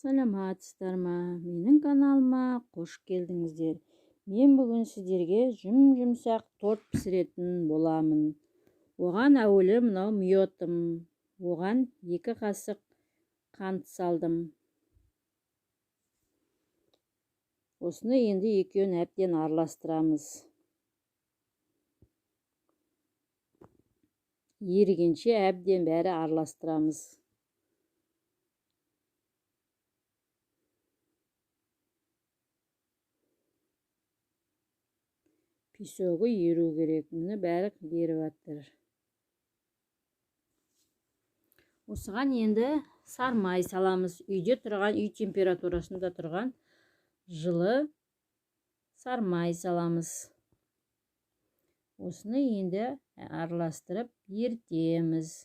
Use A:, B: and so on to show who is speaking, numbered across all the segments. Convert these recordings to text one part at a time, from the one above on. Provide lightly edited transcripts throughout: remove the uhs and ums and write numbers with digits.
A: Саламатсыздар ма? Менің каналыма қош келдіңіздер. Мен бүгін сіздерге жұм-жұмсақ торт пісіретін боламын. Оған әуелі мынау миотым. Оған 2 қасық қант салдым. Осыны енді екеуін әбден араластырамыз. Ерігенше әбден бәрі араластырамыз. Песогі еру керек. Міне бәрі еріп жатыр. Осыған енді сармай саламыз. Үйде тұрған, үй температурасында тұрған жылы сармай саламыз. Осыны енді араластырып ертеміз.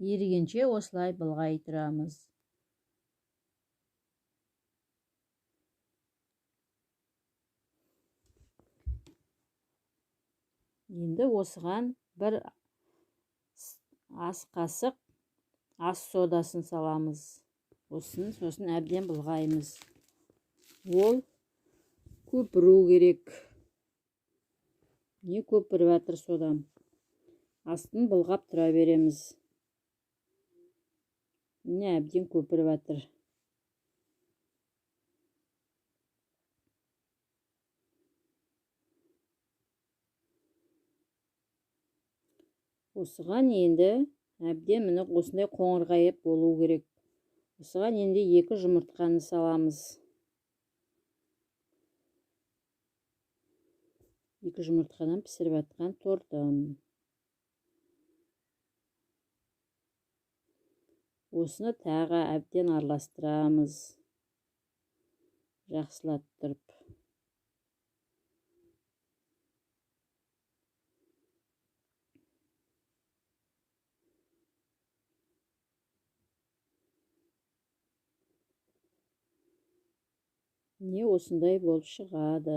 A: Ерігенше осылай былғай тұрамыз. Енді осыған бір ас қасық ас содасын саламыз. Осыны сосын әбден былғаймыз. Ол көпіру керек. Не көпіріп жатыр содам. Астын былғап тұра береміз. Міне әбден көпіріп жатыр. Осыған енді әбден міне осындай қоңырғайып болу керек. Осыған енді 2 жұмыртқаны саламыз. 2 жұмыртқадан пісіріп жатқан тортым. Осыны тағы әбден араластырамыз. Жақсылап тұрып. Не осындай болып шығады.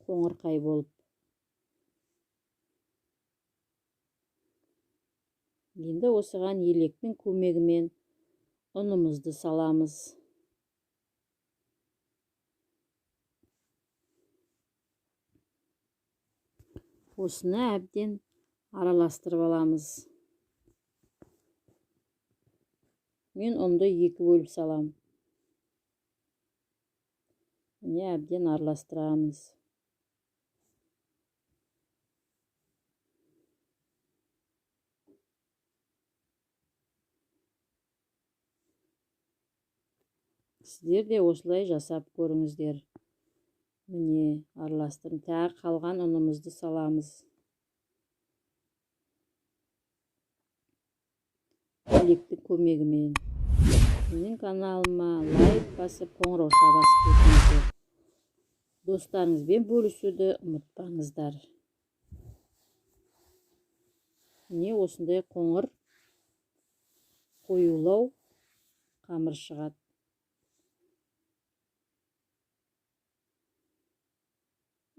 A: Қоңырқай болып. Енді осыған електің көмегімен ұнымызды саламыз. Осыны әбден араластырып аламыз. Мен ұнды 2 бөліп саламын. Міне әбден араластырамыз. Сіздер де осылай жасап көріңіздер. Міне араластырдым. Тағы қалған ұнымызды саламыз. Електің көмегімен. Менің каналыма лайк басып, қоңырауша басып кетіңіздер. Достарыңызбен бөлісуді ұмытпаңыздар. Міне осындай қоңыр қоюлау қамыр шығады.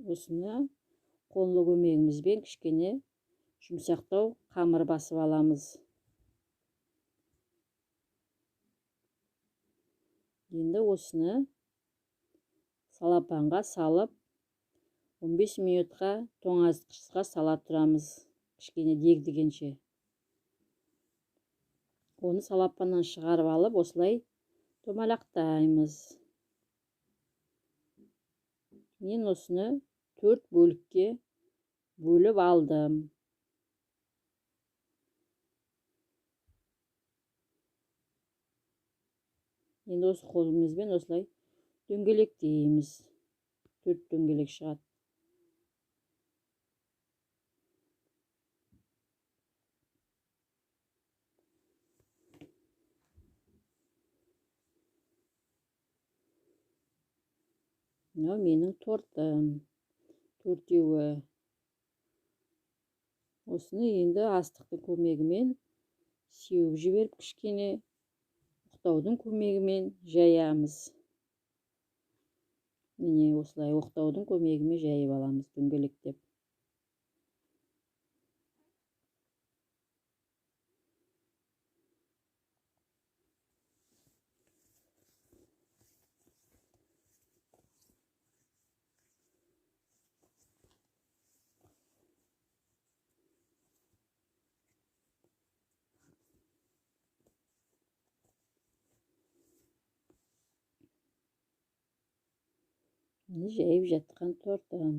A: Осыны қоллы көмегімізбен кішкене жұмсақтау қамыр басып аламыз. Енді осыны салапанға салып 15 минутқа тоңазытқышқа сала тұрамыз, кішкене дегдігенше. Оны салапаннан шығарып алып осылай домалақтаймыз. Мен осыны 4 бөлікке бөліп алдым. Енді осы қолымызбен осылай дөңгелектейміз. 4 дөңгелек шығады. Мынау менің тортым. Төртеуі. Осыны енді астықтың көмегімен сеуіп жіберіп кішкене оқтаудың көмегімен жаямыз. Міне осылай оқтаудың көмегімен жайып аламыз дөңгелектеп. Міне жайып жатқан тортым.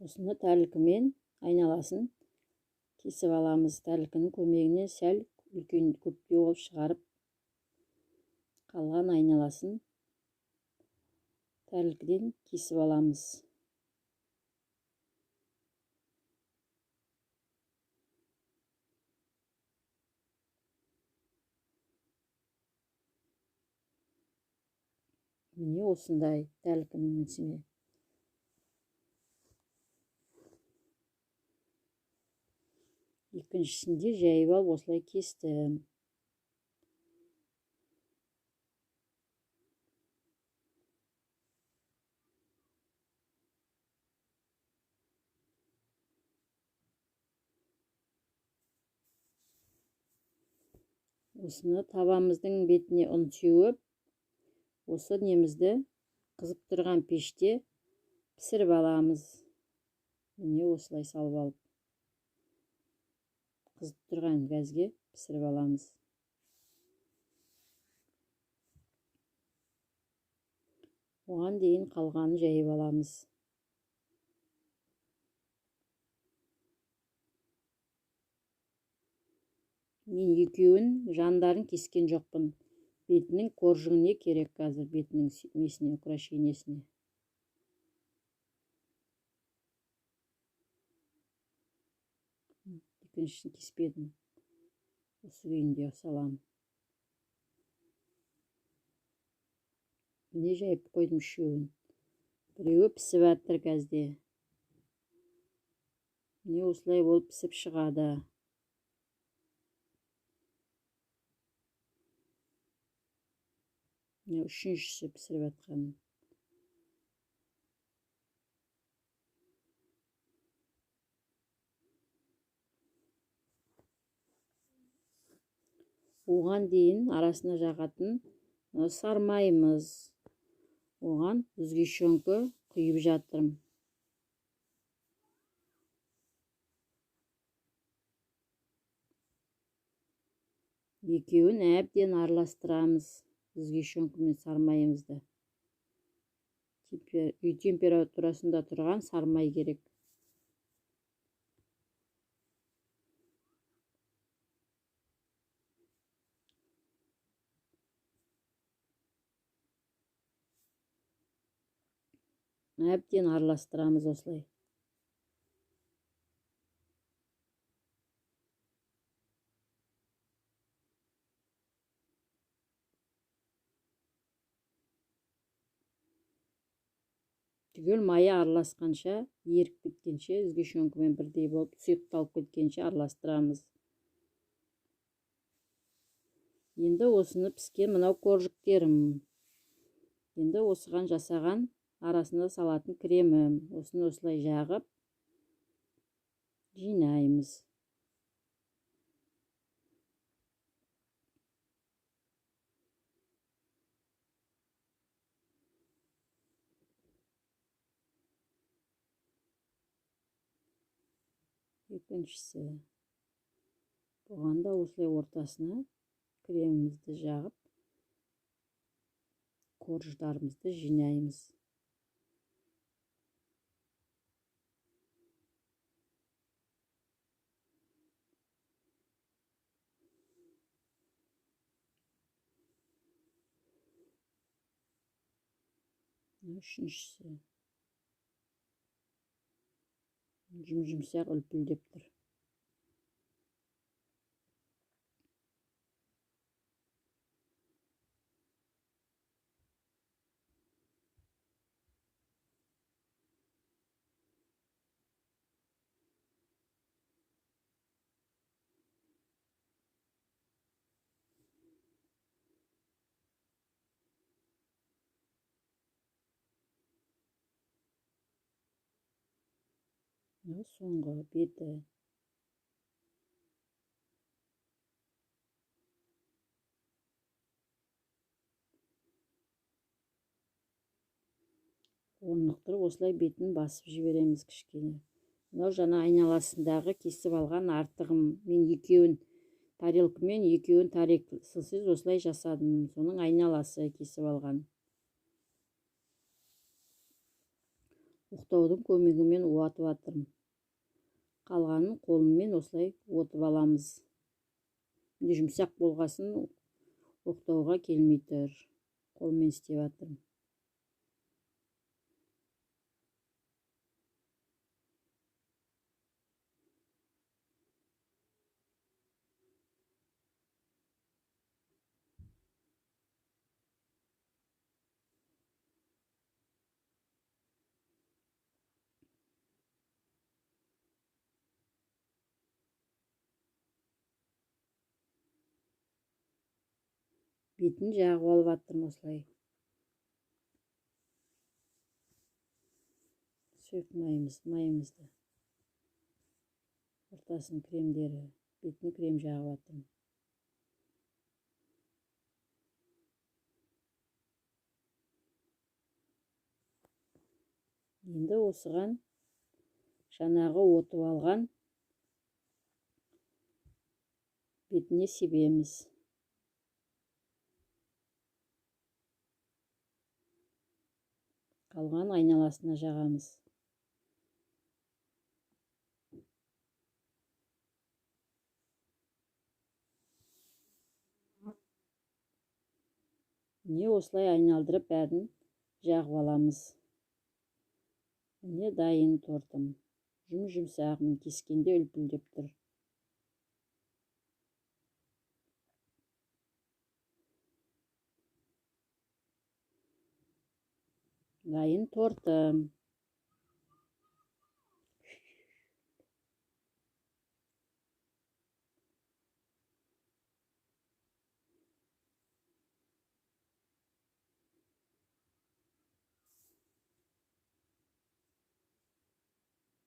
A: Осыны тәрілкімен айналасын кесіп аламыз. Тәрілкінің көмегінен сәл үлкен көптеу қылып шығарып, қалған айналасын тәрілкіден кесіп аламыз. Міне осындай тәрілкінің несіме. Екіншісінде жайып алып осылай кестім. Осыны табамыздың бетіне ұн сеуіп, осы немізді қызып тұрған пеште пісіріп аламыз. Міне осылай салып алып, қызып тұрған газге пісіріп аламыз. Оған дейін қалғанын жайып аламыз. Мен екеуін жандарын кескен жоқпын. Бетінің коржигіне керек қазір, бетінің несіне, украшениесіне. Екіншісін кеспедім. Осы күйінде саламын. Міне жайып қойдым үшеуін. Біреуі пісіп жатыр газде. Міне осылай болып пісіп шығады. Міне үшіншісі пісіріп жатқан. Оған дейін арасына жағатын сармайымыз. Оған сгущенка құйып жатырмын. Екеуін әбден араластырамыз, сгущенка мен сармайымызды. Үй температурасында тұрған сармай керек. Әбден араластырамыз осылай. Түгел майы араласқанша, еріп кеткенше, сгущенкамен бірдей болып сұйықталып кеткенше араластырамыз. Енді осыны піскен мынау коржиктерім. Енді осыған жасаған арасына салатын кремім. Осыны осылай жағып жинаймыз. Екіншісі. Бұған да осылай ортасына кремімізді жағып, корждарымызды жинаймыз. Үшіншісі. Жұм-жұмсақ үлпілдеп тұр. Соңғы беті. Орнықтырып осылай бетін басып жібереміз кішкене. Мынау жаңа айналасындағы кесіп алған артығым. Мен екеуін тарелкамен, екеуін тарелкасыз осылай жасадым. Соның айналасы кесіп алған. Оқтаудың көмегімен уатып жатырмын. Қалғанын қолыммен осылай отып аламыз. Енді жұмсақ болғасын оқтауға келмей тұр. Қолмен істеп жатырмын. Бетін жағып алып аттым осылай. Сұйық майымызды. Ортасын кремдері, бетін крем жағып аттым. Енді осыған жаңағы отып алған бетіне себеміз. Қалған айналасына жағамыз. Міне осылай айналдырып бәрін жағып аламыз. Міне дайын тортым. Жұм-жұмсақ, міне кескенде үлпілдеп тұр. Дайын тортым.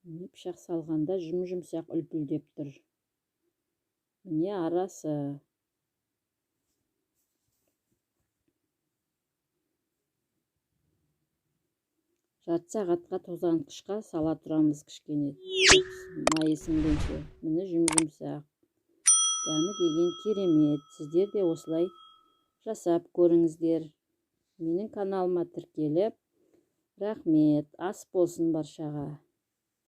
A: Міне пышақ салғанда жұм-жұмсақ үлпілдеп тұр. Міне арасы. Жарты сағатқа тозаңқышқа сала тұрамыз кішкене. Майы сіңгенше. Міне жұм-жұмсақ. Дәмі деген керемет. Сіздер де осылай жасап көріңіздер. Менің каналыма тіркеліп, рахмет. Ас болсын баршаға.